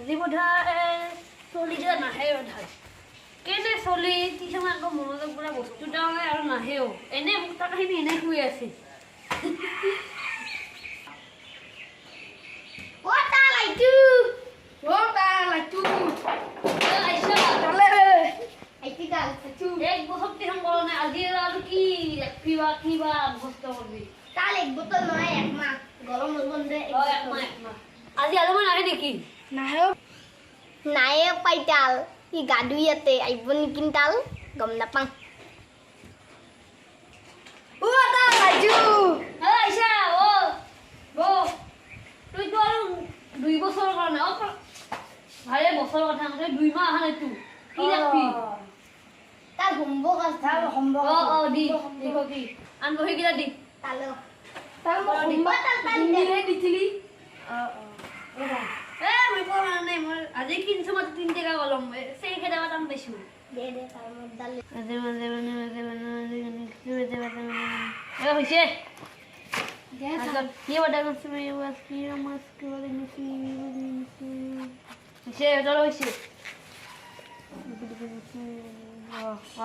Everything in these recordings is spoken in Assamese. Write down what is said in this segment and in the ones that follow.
আজি বোধহয় চলি যোৱা নাহে বোধহয়। কেনে চলি কিছুমান আকৌ মনোযোগ বোলা বস্তু এটা আৰু নাহেও, এনে মোক টকাখিনি এনে শুই আছে। এক বছৰ টিউচন কৰা নাই, আজি আৰু কি কিবা কিবা মুখস্থ কৰবি? তাল এক বছৰ নহয়, এক মাহ গৰম বন্ধ। এক মাহ, এক মাহ। আজি আৰু মই নাহে নেকি? নাহে, নায়ে পাই তাল ই গা ধুই ইয়াতে আহিব নেকি তাল গম নাপাওঁ। ও তাল আইজু আইসা ও ও তুই তো আৰু 2 বছৰৰ কাৰণে অ ভালে বছৰৰ কথা নহয়, 2 মাহ অহা নাই তুই কি ৰাখবি? তাল হোমৱৰ্ক আছে, তাল হোমৱৰ্ক। অ অ দি দি কি আনব সেইকেইটা দি। তাল তাল মই হোমৱৰ্ক দিলে দিছিলি। অ অ এ মই পঢ়া নাই, মই আজি কিনছো মাত্ৰ 3 টাকা কলম, সেই খেদা টান পাইছো। দে দে তাৰ মোৰ দাল মাজে মাজে মানে মাজে মাজে মাজে মাজে মাজে এ হৈছে। কি বদা করছে কি মাস্ক বলে নিছি হৈছে চলো হৈছে।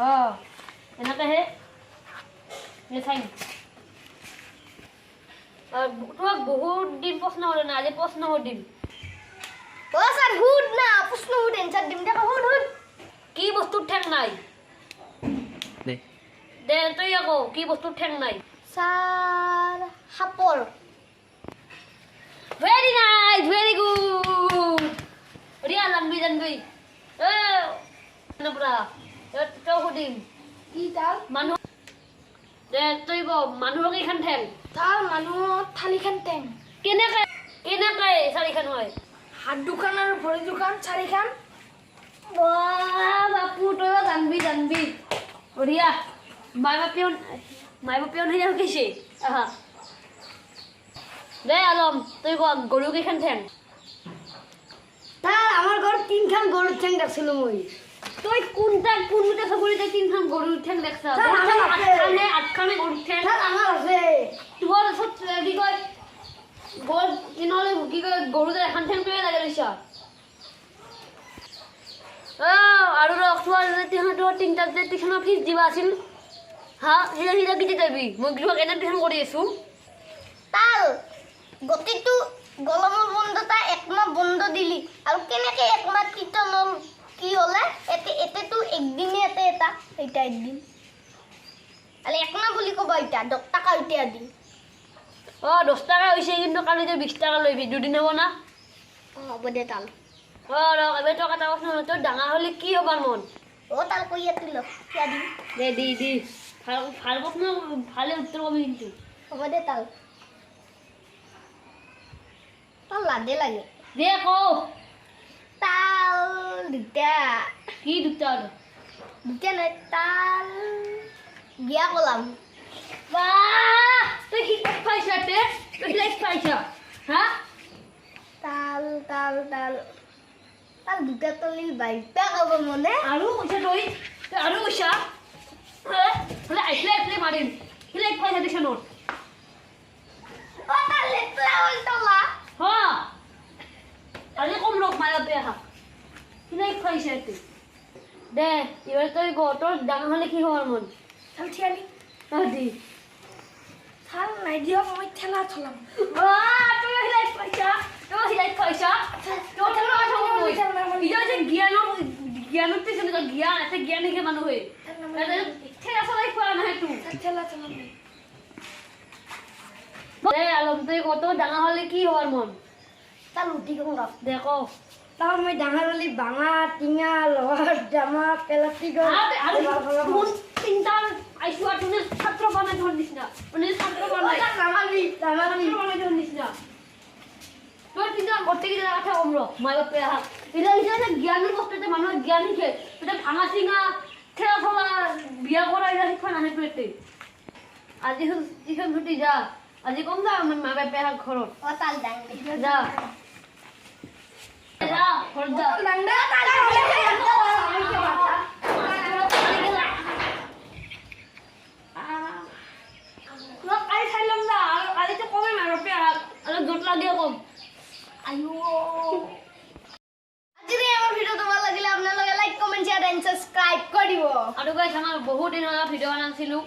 অ এনেকেহে চাইন। তোমাক বহুত দিন প্ৰশ্ন সোধা নাই, আজি প্ৰশ্ন সুধিম। ও স্যাৰ সুধ না, প্ৰশ্ন সুধ এনচাৰ দিম দে। সুধ সুধ। কি বস্তুৰ ঠেং নাই? দে দে তই আকৌ কি বস্তুৰ ঠেং নাই? স্যাৰ সাপৰ। Very nice, very good. ৰিয়া জানবি জানবি। এ নপৰা তই সুধিম কি তাল মানুহ। দে তই ক মানুহৰ কেইখন ঠেং? তাল মানুহৰ থালিখন ঠেং। কেনেকে কেনেকে চাৰিখন হয়? হাত দুখান আৰু ভৰি দুখান চাৰিখন। বাহ বাপু তইও জানবি জানবি। বঢ়িয়া। মাই বাপেও মাই বাপেও সেই শিকাইছে। আহা দে আলম তই ক গৰু কেইখন ঠেং? তাল আমাৰ ঘৰত 3খন গৰুৰ ঠেং দেখছিলো মই। তই কোনটা কোনটা চবৰিতে 3খন গৰুৰ ঠেং দেখছা? 8খানে গৰুৰ ঠেং আমাৰ আছে। তোমাৰ ওচৰত কি কয় গৰু তেনেহ'লে কি কয় গৰু যে এখন ঠেং তয়ে লাগে লৈছা। অ আৰু ৰখ তোমাৰ যে তোৰ 3টাত যে টিউশ্যনৰ ফিজ দিবা আছিল, হা সিলা সিলা কেতিয়া যাবি? মই তোমাক এনে টিউশ্যন কৰি আছো। তাল গতিটো গৰমৰ বন্ধটা এক মাহ বন্ধ দিলি আৰু কেনেকে এক মাহ কীৰ্তনৰ কি হ'লে এতে এতেতো একদিনে এতে এটা এটা একদিন আৰু এক মাহ বুলি ক'ব এতিয়া 10 টকা এতিয়া দিম। অ 10 টকা হৈছে কিন্তু কালি তই 20 টকা লৈবি, দুদিন হ'ব না? অ হ'ব দে তাল। অ ৰখ এবাৰ টকা এটা প্ৰশ্ন, তোৰ ডাঙৰ হ'লে কি হ'বাৰ মন? অ তাল কৈ ইয়াত ল কিয়া দিম। দে দি দি ভাল ভাল প্ৰশ্ন, ভালে উত্তৰ কবি কিন্তু। হ'ব দে তাল। তাল লাদে লাগে। দে কও। তাল দুটা। কি দুটা? আৰু দুটা নহয় তাল বিয়া কলাম। বাহ তুই শিক্ষা পাইছা তে, তুই লাইফ পাইছা হা? তাল তাল তাল তাল দুটা তলিল বাইপা খাব মনে। আৰু কৈছা তই তই আৰু কৈছা হ'লে আহিলে আহিলে মাৰিম। সিলাই পাইছা টিউশ্যনত। অ তাল লেতেৰা হ'ল তলা। হা আজি কম লোক মাৰা বেয়া সিলাই খুৱাইছা তুই। দে এইবাৰ তই ক তোৰ ডাঙৰ হ'লে কি হোৱাৰ মন? তাল থিয়ালি। অ দি তাল নাই দিয়ক মই ঠেলা চলাম। বাহ তই সিলাই পাইছা, তই সিলাই পাইছা। তোৰ ঠেলা চলাম মই। ইয়া যে জ্ঞানৰ জ্ঞানত টিউশ্যন জ্ঞান আছে, জ্ঞান শিকে মানুহে ঠেলা চলাই খোৱা নহয় তোৰ। ঠেলা চলাম। দে আলম তই ক তোৰ ডাঙৰ হ'লে কি হোৱাৰ মন? তাল উঠি কম ৰখ। দে ক। তাল মই ডাঙৰ হ'লে বাঙা টিঙা লোহাৰ জামা প্লাষ্টিকৰ আৰু তিনিটা আইসু আৰু তুমি ছাত্ৰ বনাই থোৱাৰ নিচিনা, মানে ছাত্ৰ বনাই ছাত্ৰ বনাই থোৱাৰ নিচিনা। তোৰ তিনিটা গোটেইকেইটা কথা কম ৰ মাই বাপে আহা। এতিয়া এতিয়া জ্ঞানৰ বস্তু এটা মানুহে জ্ঞান শিকে, এতিয়া ভাঙা চিঙা ঠেলা চলা বিয়া কৰা এইবিলাক শিক্ষা নাহে তোৰ এতে। আজি টিউশ্যন ছুটি যা, আজি কম যা মা বাপে আহা ঘৰত। অ তাল ডাং যা যা ঘৰত যা। কালি চাই ল'ম যা, আৰু কালিতো কমেই মাই বাপে আহা, অলপ জোৰ লাগিয়ে কম। আয়ো। যদি আমাৰ ভিডিঅ'টো ভাল লাগিলে, আপোনালোকে like, comment, share and subscribe কৰিব। আৰু গাইছ, আমাৰ বহুত দিন হ'ল ভিডিঅ' বনাইছিলোঁ,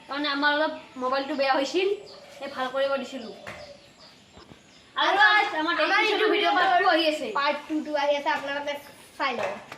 তাৰমানে আমাৰ অলপ মোবাইলটো বেয়া হৈছিল, সেই ভাল কৰিব দিছিলোঁ। আৰু guys, আমাৰ আমাৰ এইটো ভিডিঅ' পাৰ্ট 2 আহি আছে। পাৰ্ট 2টো আহি আছে, আপোনালোকে চাই ল'ব।